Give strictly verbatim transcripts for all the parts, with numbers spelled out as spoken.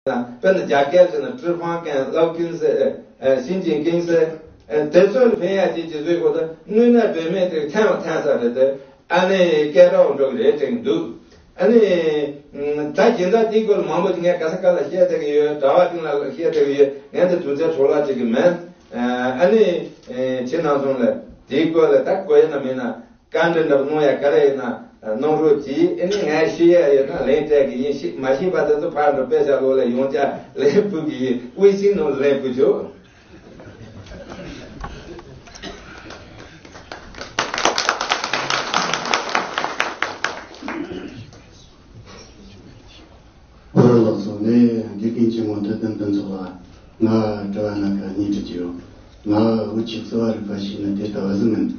དཔེར་ན་རྒྱ་སྐད་ཟེར་ན་ཀྲི་ཧྥང་ཀན་ལའོ་ཀིན་ཟེར། ཨེ་ཤིན་ཅིན་ཀིན་ཟེར། ཨེ་དེ་ཚོ་ལ་ཕན་ཡ་ཅིག་ཅིག་བཟོས་གོ་ད་དངོས་གནས་བེད་མེད་དེ་ཐན་བ་ཐན་ས་རེད་དེ། ཨ་ནི་སྐད་གྲགས་འགྲོ་གི་རེད་དྲན་གི་འདུག་ཨ་ནི་ད་སྦྱིན་བདག་དེའི་སྐོར་ལ་མང་པོ་ཅིག་ངས་ག་ས་ག་ལ་བཤད་བསྡད་ཀྱི་ཡོད། གྲྭ་བ་ཅིག་ལ་བཤད་བསྡད་ཀྱི་ཡོད། ངས་འདི་དུས་ཚོད་འཕྲོ་བརླག་བྱེད་ཀྱི་མེད། ཨ་ནི་ཁྱེད་རྣམ་ཚོ་ལ་དེའི་སྐོར་ལ་ད་གོ་ཡ་ན་མིན་ན། བཀའ་འདྲི་འདྲ་པོ་གནང་ཡ་ག་རེ་ཡིན་ན་གནང་རོགས་གྱིས། ཨེ་ནི་ངས་ཤེས་ཡ་ཡོད་ན་ལན་སྤྲད་གི་ཡིན། ཤེས་མ་ཤེས་པ་དེ་ཚོ་ཕར་འགྲོ་དཔེ་ཆ་ལོ་ལ་ཡོང་ཅག་ལན་ཕུལ་གི་ཡིན། དབུས་སིང་ནང་ལན་ཕུལ་ཆོག་ཨོ་ལགས་སོ། ངས་དགེ་རྒན་ཆེན་མོ་འདི་དོན་དོན་ཚོགས་ལ་ང་དྲི་བ་སྣ་ཁ་གཉིས་འདྲི་རྒྱུ་ཡོད། ང་བོད་ཀྱི་གསོ་བ་རིག་པ་ཞིག་ནི་དེ་ལྟ་བུ་ཟིག་མིན།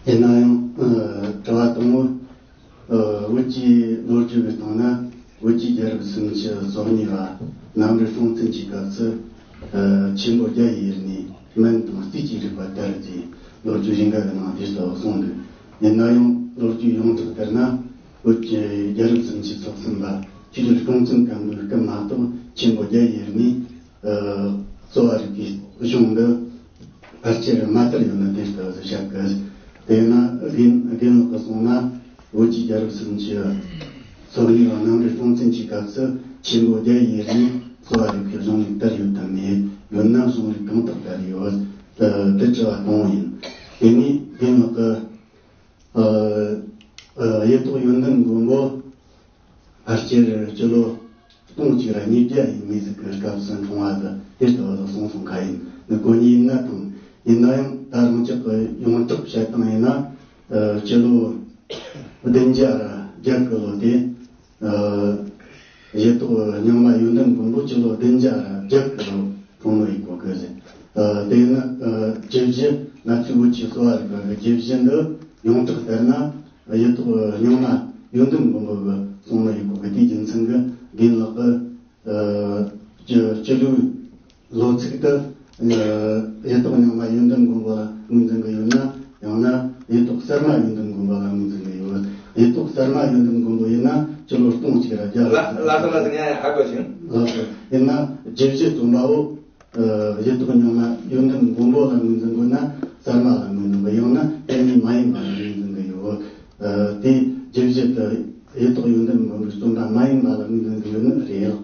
ཡིན་ན་ཡང་ཨ་དྲི་བ་དང་པོ། ཨ་བོད་ཀྱི་ལོ་རྒྱུས་ཀྱི་སྟེང་ན་བོད་ཀྱི་རྒྱལ་རབས་སུམ་ཅུ་སོ་གཉིས་པ་གནམ་རི་སྲོང་བཙན་གྱི་སྐབས་སུ་ཨ་ཆེན་པོ་རྒྱ་ཡི་ཡུལ་ནས་སྨན་དང་རྩིས་ཀྱི་རིག་པ་དར་ཏེ་ལོ་རྒྱུས་རེ་འགའ་གི་ནང་དེ་ལྟ་བུ་གསུངས་འདུག་ཡིན་ན་ཡང་ལོ་རྒྱུས་ཡོངས་གྲགས་ལྟར་ན། བོད་ཀྱི་རྒྱལ་རབས་སུམ་ཅུ་སོ་གསུམ་པ་ཆོས་རྒྱལ་སྲོང་བཙན་སྒམ་པོའི་སྐབས་མ་གཏོགས་ཆེན་པོ་རྒྱ་ཡི་ཡུལ་ནས་ཨ་གསོ་བ་རིག་པའི་གཞུང་འདི་ཕལ་ཆེར་མ་དར་ཡོད་ན་དེ་ལྟ་བུ་བཤད་གི། དེས་ན་རྒན་རྒན་ལགས་ཀྱིས་གསུངས་ན་བོད་ཀྱི་རྒྱལ་རབས་སུམ་ཅུ་སོ་གཉིས་པ་གནམ་རི་སྲོང་བཙན་གྱི་སྐབས་སུ་ཆེན་པོ་རྒྱ་ཡི་ཡུལ་ནས་གསོ་བ་རིག་པའི་གཞུང་ནས་དར་ཡོད་དམ་མེད། ཡོད་ན་གཞུང་ལུགས་གང་དག་དར་ཡོད། ཨ་དེ་དྲི་བ་དང་པོ་ཡིན། དེ་ནས་རྒན་ལགས་ཀྱིས། ཨ་ཨ་ཡེ་ཏོག་ཡོན་ཏན་མགོན་པོ་ཕལ་ཆེར་སྤྱི་ལོ་སྟོང་གཅིག་ར་ཉིས་བརྒྱ་ཡས་མས་ཟིག་གི་སྐབས་སུ་འཁྲུངས་པ་དང་དེ་ལྟ་བུ་དག་གསུངས་སོང་ཁ་ཡིན། འདི་གོ་ཉིན་ན་དང་ཡིན་ན་ཡང་ད་རང་ཅག་གི་ཡོངས་གྲགས་བཤད་སྟངས་ཡིན་ན་ཨ་སྤྱི་ལོ་བདུན་བརྒྱ་ར་བརྒྱད་གི་ལོ་དེ། ཨ་ཡེ་ཏོག་རྙིང་མ་ཡོན་ཏན་མགོན་པོ་སྤྱི་ལོ་བདུན་བརྒྱ་ར་བརྒྱད་གི་ལོ་འཁྲུངས་ནོ་ཡིན་གོ་གི་ཟེར། ཨ་དེ་ནི་ཨ་རྒྱུད་བཞི་ང་ཚོའི་བོད་ཀྱི་གསོ་བ་རིག་པ་གི་རྒྱུད་བཞི་འདི་ཡོངས་གྲགས་ལྟར་ན་ཡེ་ཏོག་རྙིང་མ་ཡོན་ཏན་མགོན་པོ་གི་གསུང་ནོ་ཡིན་གོ་གི། དེའི་རྒྱུ་མཚན་གི་རྒན་ལགས་ཀྱི་ཨ་སྤྱི་སྤྱི་ལོའི་ལོ་ཚིགས་དེ། ཨ་ཡེ་ཏོག་རྙིང་མ་ཡོན་ཏན་མགོན་པོ་ལ་ངོས་འཛིན་གྱི་ཡོད་ན། ཡང་ན་ཡེ་ཏོག་གསར་མ་ཡོན་ཏན་མགོན་པོ་ལ་ངོས་འཛིན་གྱི་ཡོད། ཡེ་ཏོག་གསར་མ་ཡོན་ཏན་མགོན་པོ་ཡིན་ན་སྤྱི་ལོ་སྟོང་གཅིག་ར་བརྒྱ་ལ་ལ་སོ་ལ་སོ་ངས་ཧ་གོ་ཞིང་། ལགས་སོ། ཡིན་ན་རྒྱུད་བཞི་རྩོམ་པ་བོ། ཨ་ཡེ་ཏོག་རྙིང་མ་ཡོན་ཏན་མགོན་པོ་ལ་ངོས་འཛིན་དགོས་ན་གསར་མ་ལ་ངོས་འཛིན་དགོས། ཡང་ན་དེ་གཉིས་མ་ཡིན་པ་ལ་ངོས་འཛིན་གྱི་ཡོད། ཨ་དེ་རྒྱུད་བཞི་དེ་ཡེ་ཏོག་ཡོན་ཏན་མགོན་པོའི་རྩོམ་པ་མ་ཡིན་པ་ལ་ངོས་འཛིན་གྱི་ཡོད་ནི་རེད།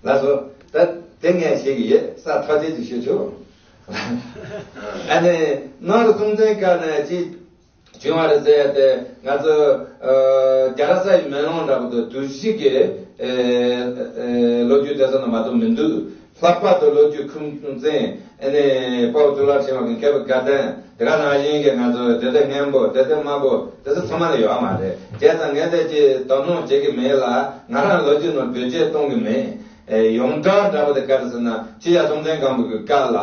ལགས་སོ། ད་དེ་ངས་ཤེས་ཀྱི་ཡོད། ས་ཐག་ཆོད་ཅིག་ཤོད་ཆོག་ཨ་ནི་གནམ་རི་སྲོང་བཙན་སྐབས་ནས་ཅིག་བྱུང་བ་རེད་ཟེར་ཏེ་ང་ཚོ་ཨ་རྒྱ་ར་ས་ཡི་མེ་ལོང་འདྲ་པོ་དང་དུས་ཤིག་གི་ཨེ་ཨེ་ལོ་རྒྱུས་དེ་ཚོ་ནང་མ་གཏོགས་མི་འདུག་ལྷག་པར་དུ་ལོ་རྒྱུས་ཁུངས་བཙན་ཨ་ནི་དཔའ་བོ་གཙུག་ལག་ཕྲེང་བ་གི་མཁས་པ་དགའ་ལྡན་དེ་ག་ནང་བཞིན་གྱི་ང་ཚོ་སྡེ་སྡེ་སྔོན་པོ་སྡེ་སྡེ་དམར་པོ་དེ་ཚོ་ཚང་མ་ལ་ཡོད་མ་རེད། བྱས་ཙང་ངས་དེ་ཅིག་དོ་སྣང་བྱེད་ཀྱི་མེད་ལ་ང་རང་ལོ་རྒྱུས་ནང་བེད་སྤྱོད་གཏོང་གི་མེད། ཨེ་ཡོངས་གྲགས་འདྲ་པོ་དེ་ག་རེ་ཟེར་ན་ཆོས་རྒྱལ་སྲོང་བཙན་སྒམ་པོ་གི་སྐབས་ལ་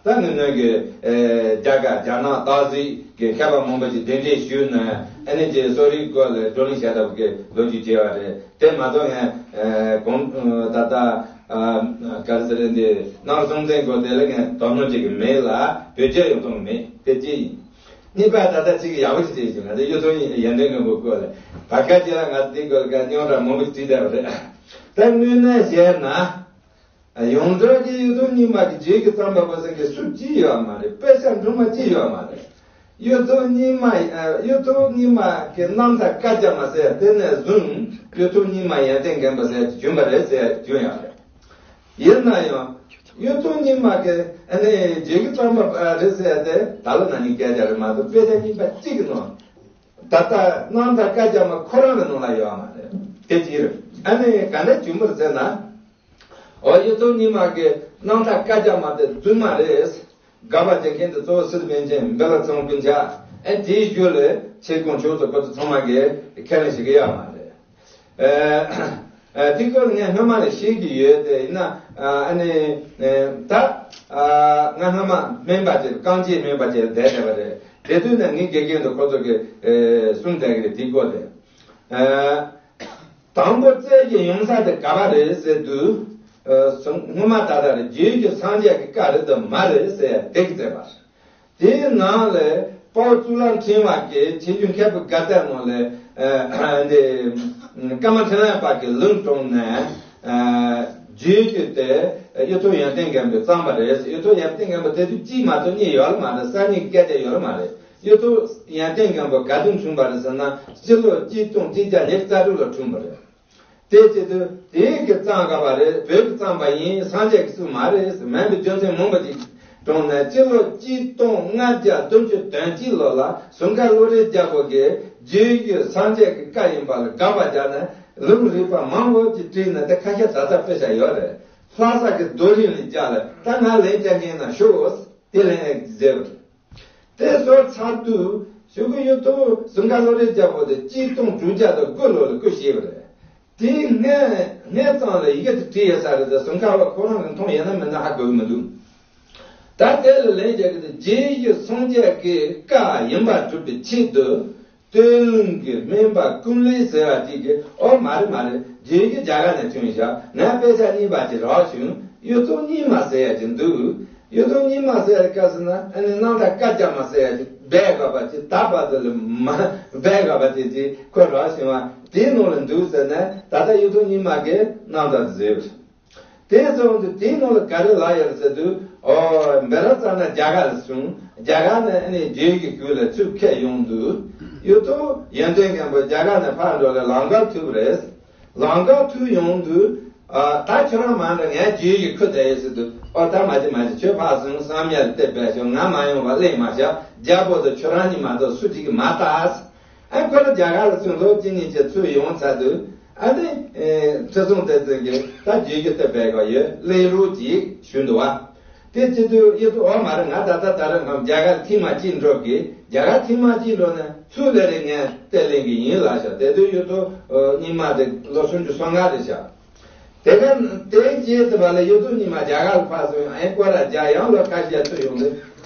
ད་ངེད་ནོས་ཀྱི་ཨེ་རྒྱ་གར་རྒྱ་ནག་སྟག་གཟིག་གི་མཁས་པ་མང་པོ་ཞིག་གདན་འདྲེན་ཞུས་ནས་ཨ་ནི་ཅིག་གསོ་རིག་སྐོར་ལ་བགྲོ་གླེང་བྱས་འདྲ་པོ་གི་ལོ་རྒྱུས་བྱས་པ་རེད། དེ་མ་གཏོགས་ངས་ཨེ་གོང་ད་ལྟ་ཨ་ག་རེ་ཟེར་རེད། འདི་གནམ་རི་སྲོང་བཙན་སྐོར་དེ་ལ་ངས་དོ་སྣང་བྱེད་ཀྱི་མེད་ལ་བེད་སྤྱོད་ཡོང་ཐུབ་མེད། དེ་གཅིག་ཡིན། གཉིས་པ་ད་ལྟ་གཅིག་ཡག་པོ་ཞིག་བྱས་ཡོད་ང་ཚོ་གཡུ་ཐོག་ཡོན་ཏན་མགོན་པོ་སྐོར་ལ་བར་སྐབས་ཅིག་ལ་ང་ཚོ་དེའི་སྐོར་ལ་སྙན་གྲགས་མང་པོ་ཞིག་བྲིས་བསྡད་པ་རེད། ད་དངོས་གནས་བཤད་ན། ཡོངས་གྲགས་ཀྱི་གཡུ་ཐོག་རྙིང་མ་གི་རྗེས་ཀྱི་རྩོམ་པ་པོ་ཟེར་མཁན་སུ་གཅིག་ཡོད་མ་རེད། དཔེ་ཆ་འབྲུ་མ་གཅིག་ཡོད་མ་རེད། གཡུ་ཐོག་རྙིང་མ་ཨ་གཡུ་ཐོག་རྙིང་མ་གི་རྣམ་ཐར་བཀའ་རྒྱ་མ་ཟེར་དེ་ནས་བཟུང་གཡུ་ཐོག་རྙིང་མ་ཡོན་ཏན་མགོན་པོ་ཟེར་གྱི་བྱུང་བ་རེད་ཟེར་བྱུང་ཡོད་རེད། ཡིན་ན་ཡང་གཡུ་ཐོག་རྙིང་མ་གི་ཨ་ནི་རྗེས་ཀྱི་རྩོམ་པ་རེད་ཟེར་དེ་ད་ལོ་ན་ནིང་སྐད་ཆ་རེད་མ་གཏོགས་དཔེ་ཆ་རྙིང་པ་གཅིག་གི་ནང་ད་ལྟ་རྣམ་ཐར་བཀའ་རྒྱ་མ་ཁོ་རང་གི་ནང་ལ་ཡོད་མ་རེད། དེ་གཅིག་རེད། ཨ་ནི་ག་འདྲ་བྱུང་བ་རེད་ཟེར་ན། འོ་གཡུ་ཐོག་རྙིང་མ་གི་རྣམ་ཐར་བཀའ་རྒྱ་མ་དེ་རྫུན་མ་རེད། དགག་པ་བྱེད་མཁན་དེ་གཙོ་བོ་སི་ཏུ་པཎ་ཆེན་བེ་ལ་ཚང་ཀུན་ཆ། ཨ་དེའི་རྒྱུད་ལ་ཆེ་དགོངས་ཆོས་སུ་ཁོ་ཚོ་ཚང་མ་གིས་ཁས་ལེན་བྱེད་ཀྱི་ཡོད་མ་རེད། ཨ་ཨ་དེ་སྐོར་ངས་སྔོན་མ་ནས་ཤེས་ཀྱི་ཡོད་དེ་ཡིན་ན་ཨ་ནི་ད་ང་སྔོན་མ་སྨན་པ་ཅིག་རྐང་རྗེན་སྨན་པ་ཅིག་བསྡད་བསྡད་པ་རེད། དེ་དུས་ནས་ངའི་དགེ་རྒན་དུ་ཁོ་ཚོ་གིས་གསུངས་བསྡད་ཀྱི་རེད་དེའི་སྐོར་དེ། དང་པོ་རྩལ་གྱི་ཡོང་ས་དེ་ག་པ་རེད་ཟེར་དུས། སྔོན་མ་ད་ལྟ་རེད་རྗེས་ཀྱི་སངས་རྒྱས་ཀྱི་བཀའ་རེད་དམ་མ་རེད་ཟེར་དེ་གི་རྩད་པ། དེའི་ནང་ལས་དཔའ་བོ་གཙུག་ལག་ཕྲེང་བ་གིས་ཆོས་རྒྱལ་མཁས་པའི་དགའ་ལྡན་ནང་ལས་འདི་ཀརྨ་ཕྲིན་ལས་པ་གིས་ལུང་དྲངས་ནས་ རྗེས་ཀྱི་དེ་གཡུ་ཐོག་ཡོན་ཏན་མགོན་པོས་བརྩམས་པ་རེད། གཡུ་ཐོག་ཡོན་ཏན་མགོན་པོ་དེ་དུས་གཅིག་མ་གཏོགས་གཉིས་ཡོད་ལ་མ་རེད། གསར་རྙིང་གི་སྐད་ཆ་ཡོད་ལ་མ་རེད། གཡུ་ཐོག་ཡོན་ཏན་མགོན་པོ་ག་དུས་བྱུང་བ་རེད་ཟེར་ན། སྤྱི་ལོ་གཅིག་སྟོང་གཅིག་བརྒྱ་ཉེར་རྩ་དྲུག་ལ་བྱུང་བ་རེད། དེ་བྱེད་དུས་དེའི་གི་བརྩམས་དགོས་པ་རེད། བོད་ཀྱི་བརྩམས་པ་ཡིན། སངས་རྒྱས་ཀྱི་གསུང་མ་རེད་ཟེར་མིན་པའི་རྒྱུ་མཚན་མང་པོ་ཅིག་དྲངས་ནས། སྤྱི་ལོ་གཅིག་སྟོང་ལྔ་བརྒྱ་བདུན་ཅུ་དོན་གཅིག་ལོ་ལ་ཟུར་མཁར་བློ་གྲོས་རྒྱལ་པོ་གིས་རྗེ་ཡི་སངས་རྒྱས་ཀྱི་བཀའ་ཡིན་པ་ལ་དགག་པ་བརྒྱབ་ནས། ལུང་རིགས་པ་མང་པོ་ཅིག་བྲིས་ནས་དེ་ཁ་ཤས་ད་ལྟ་དཔེ་ཆ་ཡོད་རེད། ལྷ་ས་གི་རྡོ་རིང་ལ་བརྒྱབ་ལ། ད་ང་ལན་རྒྱག་མཁན་ན་ཤོག་དེ་ལན་མཛད་པ་རེད། དེ་སོར་ཚར་དུས་གཞུག་གི་གཡུ་ཐོག་ཟུར་མཁར་བློ་གྲོས་རྒྱལ་པོ་དེ་གཅིག་སྟོང་དྲུག་བརྒྱ་དང་དགུ་ལོ་ལ་སྐུ་གཤེགས་པ་རེད། དེའི་སྔས་སྔས་ཙམ་ལ་ཡི་གེ་དེ་བྲིས་ཡོད་ས་རེད་དེ། ཟུར་མཁར་བ་ཁོ་རང་གིས་མཐོང་ཡོད་ན་མེད་ན་ཧ་གོ་གི་མི་འདུག་ད་དེ་ལ་ལན་རྒྱག་གི་འདུག་རྗེ་ཡི་སངས་རྒྱས་ཀྱི་བཀའ་ཡིན་པ་སྒྲུབ་པའི་ཆེད་དུ། སྟོད་ལུང་གི་སྨན་པ་ཀུན་ལེགས་ཟེར་བ་ཅིག་གིས། ཨོ་མ་རེད་མ་རེད། རྗེ་ཡི་རྒྱ་གར་ནས་བྱུང་བཞག་ང་དཔེ་ཆ་རྙིང་པ་ཅིག་རག་བྱུང་། གཡུ་ཐོག་རྙིང་མ་ཟེར་ཡ་ཅིག་འདུག་གཡུ་ཐོག་རྙིང་མ་ཟེར་ཡ་སྐབས་སུ་ན། ཨ་ནི་རྣམ་ཐར་བཀའ་རྒྱ་མ་ཟེར་ཡ་ཅིག་སྦས་དགོས་པ་ཅིག་ད་བར་དུ་ལ་མ་སྦས་དགོས་པ་ཅིག་ཅིག་ཁོ་རག་བྱུང་བ་དེའི་ནང་ལ་འདུག་ཟེར་ནས། ད་ལྟ་གཡུ་ཐོག་རྙིང་མ་གི་རྣམ་ཐར་དེ་བཟོས་པ་རེད། དེ་སོང་དུས་དེའི་ནང་ལ་ག་རེ་ལབ་ཡོད་ཟེར་དུས། ཨོ་བཻ་རོ་ཙ་ན་རྒྱ་གར་ལ་སོང་། རྒྱ་གར་ནས་ཨ་ནི་རྗེ་ཡི་གུས་ལ་ཚུར་ཁྱེར་ཡོང་དུས། གཡུ་ཐོག་ཡོན་ཏན་མགོན་པོ་རྒྱ་གར་ནས་ཕར་འགྲོ་ལ་ལམ་ཁར་ཐུག་པ་རེད། ལམ་ཁར་ཐུག་ཡོང་དུས། ཨ། ད་ཁྱོད་རང་མ་འགྲོ། ངས་རྗེ་ཡི་གུས་བསྡད་ཡོད་ཟེར་དུས། ཨོ་ད་མ་བྱེད་མ་བྱེད། ཁྱོད་ཕར་སོང་། བསམ་ཡས་ལ་གཏད་པའི་ཆོག་ང་མ་ཡོང་བ་གླེང་མ་བྱ། རྒྱལ་པོ་དང་ཁྱོད་རང་གཉིས་མ་གཏོགས་སུ་གཅིག་གིས་མ་ལྟ། ཨ་ཁོ་ལ་རྒྱ་གར་ལ་ཚུར་ལོ་གཅིག་གཉིས་ཅིག་ཚུར་ཡོང་ཚར་དུས། ཨ་ནི་ཁྲི་སྲོང་ལྡེ་བཙན་གྱིས་ད་རྗེ་ཡི་གུས་བསྡད་པའི་སྐབས་ཡོད་གླེང་རོགས་ཅིག་ཞུས་འདུག་བ། དེ་བྱེད་དུས་གཡུ་ཐོག་ཨོ་མ་རེད། ང་ད་ལྟ་ད་རེས་ངམ་རྒྱ་གར་ཐེངས་མ་གཅིག་འགྲོ་གི། རྒྱ་གར་ཐེངས་མ་གཅིག་འགྲོ་ནས་ཚུར་ལ་རེ་ངས་གཏད་ལེན་གི་ཡིན་ལབ་བཞག་དེ་དུས་གཡུ་ཐོག་རྙིང་མ་དེ་ལོ་སུམ་ཅུ་སོ་ལྔ་རེད་བཞག་དེ་ག་དེའི་རྗེས་དེ་བ་ལ་གཡུ་ཐོག་རྙིང་མ་རྒྱ་གར་ལ་ཕར་སོང་། ཨེ་སྐོར་ར་རྒྱག་ཡང་ལོ་ཁ་ཤས་ཚུར་ཡོང་དུས།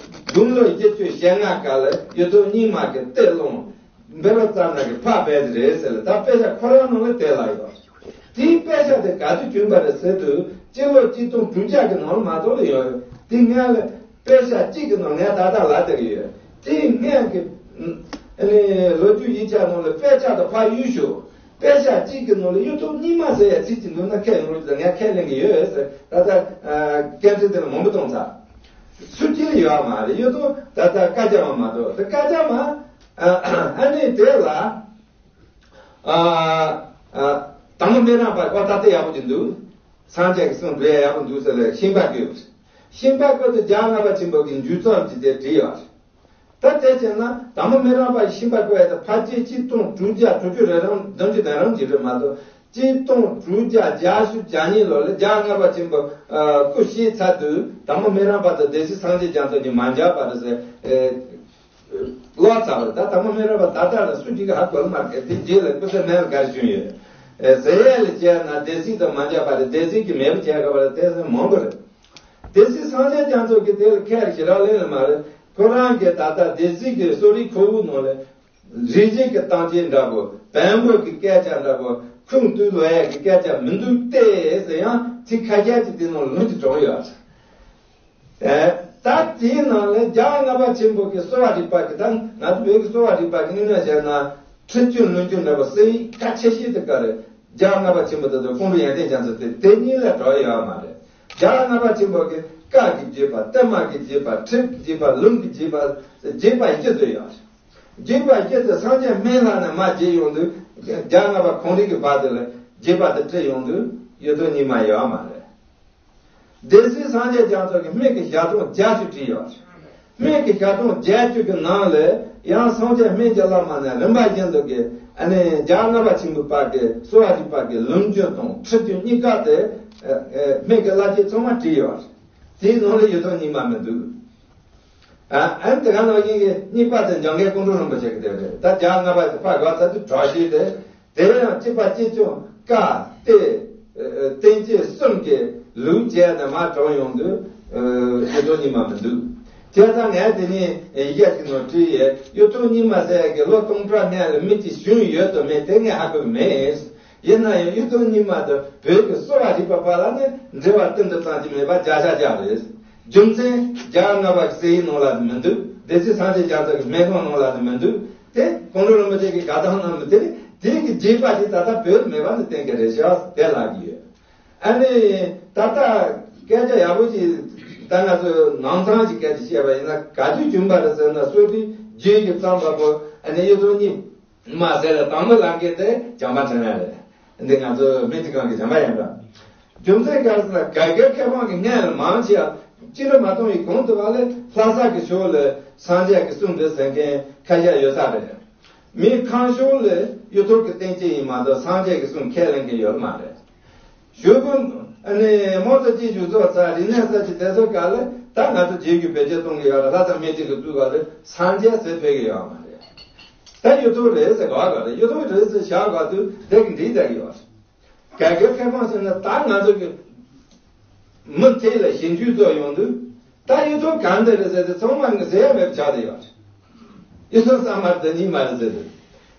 དགུང་ལོ་བཞི་བཅུ་ཞེ་ལྔ་སྐབས་ལ་གཡུ་ཐོག་རྙིང་མ་གི་གཏེར་སློང་བཻ་རོ་ཙ་ན་གིས་ཕབ་པ་རེད་ཟེར་ལ། ད་དཔེ་ཆ་ཁོ་རང་ནང་ལ་དེ་ལ་ཡོད། དེའི་དཔེ་ཆ་དེ་ག་དུས་བྱུང་བ་རེད་ཟེར་དུས། སྤྱི་ལོ་གཅིག་སྟོང་དྲུག་བརྒྱ་གི་ནང་ལ་མ་གཏོགས་ལ་ཡོད། དེ་སྔོན་ལ་དཔེ་ཆ་གཅིག་གི་ནང་ངས་ད་ལྟ་ལབ་བསྡད་ཀྱི་ཡོད། དེའི་སྔོན་གྱི་ཨ་ནི་ལོ་རྒྱུས་ཡིག་ཆ་ནང་ལ་དཔེ་ཆ་དང་ཕར་གཡུག་ཞོག་དཔེ་ཆ་གཅིག་གི་ནང་ལ་གཡུ་ཐོག་རྙིང་མ་ཟེར་ཡ་ཚིག་གཅིག་འདུག་ན་ཁས་ལེན་རོགས་ཀྱི་ལ། ངས་ཁས་ལེན་གྱི་ཡོད་ཟེར། ད་ལྟ་སྐད་འཕྲིན་དེ་ལ་མང་པོ་གཏོང་ཚར། སུ་གཅིག་ལ་ཡོད་མ་རེད། གཡུ་ཐོག་ད་ལྟ་བཀའ་རྒྱ་མ་མ་གཏོགས། དེ་བཀའ་རྒྱ་མ། ཨ་ནི་དེ་ལ། ཨ། ཨ། དར་མོ་སྨན་རམས་པ་ཁོ་ད་ལྟ་ཡག་པོ་ཅིག་འདུག་སངས་རྒྱས་ཀྱི་གསུང་འགྲོ་ཡ་ཡག་པོ་འདུག་ཟེར་ལ་ཤིང་པར་བཀོད། ཤིང་པར་བཀོད་དུ་རྒྱལ་བ་ལྔ་པ་ཆེན་པོ་གི་མཇུག་རྩོམ་གྱི་དེ་བྲིས་ཡོད། ད་དེ་བྱས་ན་དར་མོ་སྨན་རམས་པ་ཤིང་པར་བཀོད་ཡ་དེ་ཕལ་ཆེར་གཅིག་སྟོང་དྲུག་བརྒྱ་དྲུག་ཅུ་རེ་གྲངས་བདུན་ཅུ་དོན་གྲངས་ཅིག་རེད་མ་གཏོགས། གཅིག་སྟོང་དྲུག་བརྒྱ་བརྒྱད་ཅུ་གྱ་གཉིས་ལོ་ལ་རྒྱལ་བ་ལྔ་པ་ཆེན་པོ་སྐུ་གཤེགས་ཚར་དུས། དར་མོ་སྨན་རམས་པ་དང་སྡེ་སྲིད་སངས་རྒྱས་རྒྱ་མཚོ་གཉིས་མ་མཇལ་བ་རེད་ཟེར། ལོ་ཙཱ་བ་ད་དར་མོ་སྨན་རམས་པ་ད་ལྟ་ལ་སུ་གཅིག་གིས་ཧ་གོ་ལ་མ་རེད། དེ་རྗེས་ལ་སྐུ་ཚེ་སྨད་ལ་ག་རེ་བྱུང་ཡོད། ཟེར་ཡས་ལ་བྱས་ན་སྡེ་སྲིད་དང་མ་མཇལ་བ་རེད། སྡེ་སྲིད་ཀྱིས་མེད་པ་བྱས་དགོས་པ་རེད། དེ་ཚོ་མང་པོ་རེད། སྡེ་སྲིད་སངས་རྒྱས་རྒྱ་མཚོ་གིས་དེ་ལ་ཁས་ཞེ་དྲག་ལེན་ལ་མ་རེད། ཁོ་རང་གིས་ད་ལྟ་སྡེ་སྲིད་ཀྱི་གསོ་རིག་ཁོག་དབུབ་ནང་ལ་རིག་བྱེད་ཀྱི་གཏམ་ཅན་འདྲ་པོ། བོན་པོ་གི་སྐད་ཆ་འདྲ་པོ། ཁུངས་གཏུགས་ལོས་ཡས་ཀྱི་སྐད་ཆ་མི་འདུག་སྟེ་ཟེར་ཡང་ཚིག་ཁ་ཤས་ཅིག་དེ་ནང་ལུང་ཅིག་དྲངས་ཡོད། ཨེ། ད་དེའི་ནང་ལས་རྒྱལ་བ་ལྔ་པ་ཆེན་པོ་གི་གསོ་བ་རིག་པ་གི། ད་ང་ཚོ་བོད་ཀྱི་གསོ་བ་རིག་པ་གི་དངོས་གནས་བྱས་ན་ཁྲིད་རྒྱུན་ལུང་རྒྱུན་འདྲ་པོ་གསན་ཡིག་གལ་ཆེ་ཤོས་དེ་ག་རེ། རྒྱལ་བ་ལྔ་པ་ཆེན་པོ་དེ་དང་ཀོང་སྤྲུལ་ཡོན་ཏན་རྒྱ་མཚོ་དེ་དེ་གཉིས་ལས་གྲོལ་ཡོད་མ་རེད། རྒྱལ་བ་ལྔ་པ་ཆེན་པོ་གི་བཀའ་གི་བརྒྱུད་པ། གཏེར་མ་གི་བརྒྱུད་པ། ཁྲིད་ཀྱི་བརྒྱུད་པ། ལུང་གི་བརྒྱུད་པ། བརྒྱུད་པ་བཞི་དེ་ཡོད་རེད། བརྒྱུད་པ་བཞི་དེ་སངས་རྒྱས་སྨན་བླ་ནས་མར་བརྒྱུད་ཡོང་དུས། རྒྱལ་བ་ལྔ་པ་ཁོང་རང་གི་བར་དེ་ལ་བརྒྱུད་པ་དེ་ཁྲིད་ཡོང་དུས་གཡུ་ཐོག་རྙིང་མ་ཡོད་མ་རེད། སྡེ་སྲིད་སངས་རྒྱས་རྒྱ་མཚོ་གིས་སྨན་གྱི་ཞལ་ཏོག་བརྒྱད་ཅུ་བྲིས་ཡོད། སྨན་གྱི་ཞལ་ཏོག་བརྒྱད་ཅུ་གི་ནང་ལས་ཡང་སངས་རྒྱས་སྨན་གྱི་བླ་མ་ནས་རིམ་པ་བཞིན་དུ་གི། ཨ་ནི་རྒྱལ་བ་ལྔ་པ་ཆེན་པོའི་བར་གྱི་གསོ་བ་རིག་པ་གི་ལུང་རྒྱུན་དང་ཁྲིད་རྒྱུན་གཉིས་ཀ་དེ། ཨ། ཨ། སྨན་གྱི་བླ་བརྒྱུད་ཚང་མ་བྲིས་ཡོད། དེའི་ནང་ལ་གཡུ་ཐོག་རྙིང་མ་མི་འདུག་ཨ། ཨ་ནི་དེ་ག་ནང་བཞིན་གྱི་གཉིས་པ་དེ་འཇམ་མགོན་ཀོང་སྤྲུལ་རིན་པོ་ཆེ་གི་དེ་རེད། ད་རྒྱལ་བ་ལྔ་པ་དེ་ཕར་འགོ་ཚར་དུས་གྲོགས་ཤིག་དེ། དེ་ཡང་གཅིག་པ་གཅིག་རྐྱང་བཀའ་གཏེར་བསྟན་བཅོས་གསུམ་གྱི་ལུགས་བྱས་ནས་མར་དྲངས་ཡོང་དུས། ཨ། གཡུ་ཐོག་རྙིང་མ་མི་འདུག་བྱས་ཙང་ངས་དེ་ནས་ཡི་གེ་ཅིག་ནང་བྲིས་ཡོད། གཡུ་ཐོག་རྙིང་མ་ཟེར་ཡ་གི་ལོ་སྟོང་ཕྲག་སྔོན་ལ་མི་གཅིག་བྱུང་ཡོད་དམ་མེད་དེ་ངས་ཧ་གོ་མེད། ཡིན་ན་ཡང་གཡུ་ཐོག་རྙིང་མ་དང་བོད་ཀྱི་གསོ་བ་རིག་པ་བར་ལ་ནི་འབྲེལ་བ་ཏིལ་འབྲུ་ཙམ་གྱི་མེད་པ་བརྒྱ་ཆ་བརྒྱ་རེད། རྒྱུ་མཚན་རྒྱལ་བ་ལྔ་པ་གི་གསན་ཡིག་ནང་ལ་ནི་མི་འདུག་སྡེ་སྲིད་སངས་རྒྱས་རྒྱ་མཚོ་གི་སྨན་ཁང་ནང་ལ་ནི་མི་འདུག་དེ་ཀོང་སྤྲུལ་རིན་པོ་ཆེ་གིས་དགའ་ཐང་གནང་མི་དེ་རེད། དེ་གི་རྒྱས་པ་དེ་ད་ལྟ་བོད་ལ་མེད་པ་ནི་གཏན་འཁེལ་རེད་ཤག་དེ་ལབ་ཀྱི་ཡོད། ཨ་ནི་ད་ལྟ་སྐད་ཆ་ཡག་པོ་ཅིག་ད་ང་ཚོས་ནང་ཚང་ཞིག་སྐད་ཆ་བཤད་པ་ཡིན་ན་ག་དུས་བྱུང་བ་རེད་ཟེར་ན། སོ་དུས་རྗེས་ཀྱི་རྩམ་པ་པོ་ཨ་ནི་གཡུ་ཐོག་གཉིས་མ་ཟེར་ལ་དང་པོ་ལབ་མཁན་དེ་བྱམས་པ་འཕྲིན་ལས་རེད། འདི་ང་ཚོ་སྨན་རྩིས་ཁང་གི་བྱམས་པ་ཡིན་པ། རྒྱུ་མཚན་ག་རེ་ཟེར་ན་ག་གེ་མཁས་དབང་གི་སྔས་ལ་མང་ཆེ་བ་ཅི་འདྲ་མ་གཏོང་བའི་གོང་དུ་བ་ལས་ལྷ་ས་གི་ཕྱོགས་ལ་སངས་རྒྱས་ཀྱི་གསུང་འདི་ཟེར་མཁན་ཁ་ཤས་ཡོད་ས་རེད། མི་ཁམས་ཕྱོགས་ལ་གཡུ་ཐོག་གི་སྟེང་སྐྱེས་ཡིན་མ་གཏོགས་སངས་རྒྱས་ཀྱི་གསུང་ཁས་ལེན་མཁན་ཡོད་མ་རེད། ཞུ་གུ་ཨ་ནི་མོ་ཚོ་ཅི་ཞུ་ཚོ་ཚ་རིག་གནས་ས་ཅི་དེ་ཚོ་ག་ལ་ད་ང་ཚོ་རྗེས་རྒྱུ་བེད་སྤྱོད་གཏོང་གི་ཡོད་རེད། ལྷ་ས་སྨན་རྩིས་ཀྱི་ཚུལ་ག་ལ་སངས་རྒྱས་ཟེར་ཕེབས་ཀྱི་ཡོད་མ་རེད། ད་གཡུ་ཐོག་རེད་ཟེར་ག་བ་ག་རེད། གཡུ་ཐོག་རེད་ཟེར་བཞག་ག་དུས་དེ་གི་འགྲིག་བསྡད་ཀྱི་ཡོད་རེད། ག་གེ་མཁས་དབང་ཟེར་ན་ད་ང་ཚོ་གི་མི་དེ་ལ་ཞིབ་འཇུག་ཚོ་ཡོང་དུས་ད་གཡུ་ཐོག་གང་དེ་རེད་ཟེར་ཏེ་ཚང་མ་ཟེར་ཡ་མེད་པ་ཆགས་བསྡད་ཡོད་རེད། གཡུ་ཐོག་གཙང་མ་དེ་གཉིས་མ་རེད་ཟེར་ཏེ།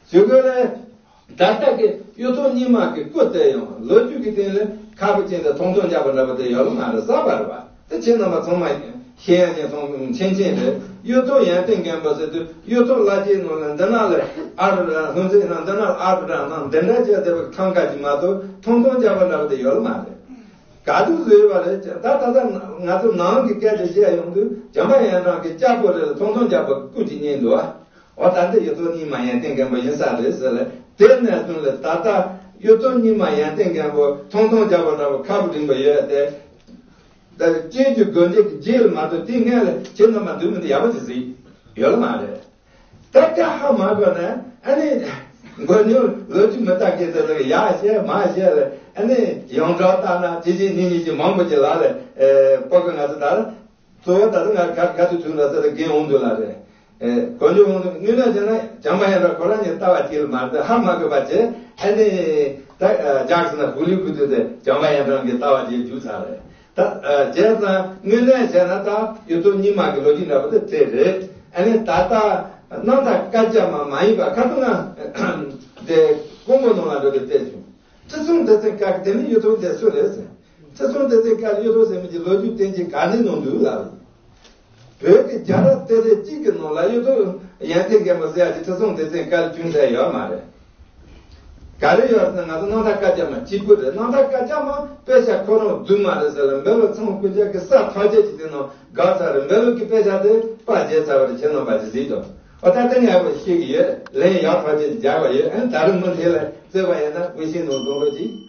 ཞུ་གུ་ལས་ད་ལྟ་གི་གཡུ་ཐོག་གཉིས་མ་གི་སྐུ་དེ་ཡང་ལོ་རྒྱུས་ཀྱི་སྟེང་ལ་ཁ་བ་ཅན་དུ་ཐོང་ཐོང་རྒྱག་པ་འདྲ་པོ་དེ་ཡོད་ལ་མ་རེད། གསར་པ་རེད་པ། དེ་ཁྱེད་རྣམ་པ་ཚང་མ་ཤེས་ཡ་ཅན་སོང་མཁྱེན་མཁྱེན་རེད། གཡུ་ཐོག་ཡོན་ཏན་མགོན་པོ་ཟེར་དུས་གཡུ་ཐོག་བླ་སྤྱིའི་ནང་ལ་འདི་ན་ལ་ཨ་རུ་ར་ལྷུན་རྩེ་ན་འདི་ན་ལ་ཨ་རུ་ར་ན་འདི་འདྲ་བྱས་དེ་བ་ཐང་ཀ་ཅིག་མ་གཏོགས་ཐོང་ཐོང་རྒྱག་པ་འདྲ་པོ་དེ་ཡོད་ལ་མ་རེད། ག་དུས་བཟོས་པ་རེད། ད་ད་ལྟ་ང་ཚོ་ནང་གི་སྐད་ཆ་བཤད་ཡོང་དུས་བྱམས་པ་ཡན་ཀྲང་གི་སྐྱབས་པོ་རེད་ལ་ཐོང་ཐོང་རྒྱག་པ་སྐུ་ཅིག་རྙེད་འདུག་ཨ། འོ་ད་འདི་གཡུ་ཐོག་གཉིས་མ་ཡོན་ཏན་མགོན་པོ་ཡིན་ས་རེད་ཟེར་ལ། དེ་ནས་བཟུང་ལ་ད་ལྟ་གཡུ་ཐོག་གཉིས་མ་ཡོན་ཏན་མགོན་པོ་ཐོང་ཐོང་རྒྱག་པ་འདྲ་པོ་ཁ་བུ་འགྲིམ་པ་ཡོད་དེ། ད་སྐྱེས་རྒྱུ་དགོན་སྡེ་གི་རྗེས་ལ་མ་གཏོགས་དེའི་སྔོན་ལ་ཁྱེད་རྣམ་པ་འདུག་མི་འདུག་ཡག་པོ་ཅིག་གཟིགས་ཡོད་ལ་མ་རེད། ད་སྐད་ཧ་མ་གོ་ན་ཨ་ནི་མགོ་ཉུང་ལོ་རྒྱུས་མི་ལྟ་མཁན་དེ་ཚོ་གི་ཡག་བཤད་མ་བཤད་ལ་ཨ་ནི་ཡོངས་གྲགས་ལྟར་ན་དེ་བཞིན་ནི་ཉིད་ཀྱི་མང་པོ་ཅིག་ལ་ལ་ཨེ་པོ་གི་ང་ཚོ་ད་གཙོ་བོ་ད་ལྟ་ང་ག་ག་དུས་ཚུགས་ན་ད་ལྟ་རྒན་འོང་འདུག་ལ་རེད། ཨེ་གོ་འཇོག་འོང་འདུག་དངོས་གནས་བྱས་ན་བྱམས་པ་ཡན་ཀྲང་ཁོ་རང་ཉིད་ལྟ་བ་གཅིག་ལ་མ་རེད། ཧ་མ་གོ་བ་བྱས་ཨ་ནི་ད་རྒྱག་ཟེར་ན་གུ་ལི་གུ་དུས་དེ་བྱམས་པ་ཡན་ཀྲང་གི་ལྟ་བ་ཅིག་བརྒྱུད་ཚར་རེད། ད་བྱས་ཙང་དངོས་གནས་བྱས་ན་ད་གཡུ་ཐོག་གཉིས་མ་གི་ལོ་རྒྱུས་འདྲ་པོ་དེ་དེ་རེད། ཨ་ནི་ད་ལྟ་རྣམ་ཐར་བཀའ་རྒྱ་མ་མ་ཡིན་པ་ཁ་ཐུག་ང་དེ་ཀོང་པོ་ནང་ལ་འགྲོ་དེ་བལྟས་བྱུང་། ཁྲི་སྲོང་ལྡེ་བཙན་སྐབས་དེ་ནི་གཡུ་ཐོག་དེ་སུ་རེད་ཟེར། ཁྲི་སྲོང་ལྡེ་བཙན་སྐབས་གཡུ་ཐོག་ཟེར་མི་གྱི་ལོ་རྒྱུས་བསྟན་གྱི་ག་ནས་ནང་འདུག་ལབ། བོད་ཀྱི་རྒྱལ་རབས་གཏེར་ཆོས་གཅིག་གི་ནང་ལ་གཡུ་ཐོག་ཡོན་ཏན་མགོན་པོ་ཟེར་ཡ་དེ་ཁྲི་སྲོང་ལྡེ་བཙན་སྐབས་བྱུང་ས་ཡོད་མ་རེད། ག་རེ་ཡོད་ཟེར་ན་ང་ཚོ་རྣམ་ཐར་བཀའ་རྒྱ་མ་གཅིག་པུ་རེད། རྣམ་ཐར་བཀའ་རྒྱ་མ་དཔེ་ཆ་ཁོ་རང་རྫུན་མ་རེད་ཟེར་ལ་འབེལ་བ་ཚང་ཀུན་ཅག་གི་ས་ཐམས་ཅད་ཀྱི་དེ་ནང་དགའ་ཚར་རེད། འབེལ་བ་གི་དཔེ་ཆ་དེ་པར་བརྒྱབ་ཚར་བ་རེད། ཁྱེད་རྣམ་པ་ཅིག་གཟིགས་དང་། འོ་ད་དེ་ངས་ཡག་པོ་ཤེས་ཀྱི་ཡོད། ལན་ཡག་ཐམས་ཅད་ཀྱི་རྒྱག་པ་ཡོད། ཨ་ནི་ད་རུང་མུ་མཐུད་ལ་བརྩེ་བ་ཡོད་ན་དབུ་ཤིང་ནང་འཛོམས་རོགས་གྱིས།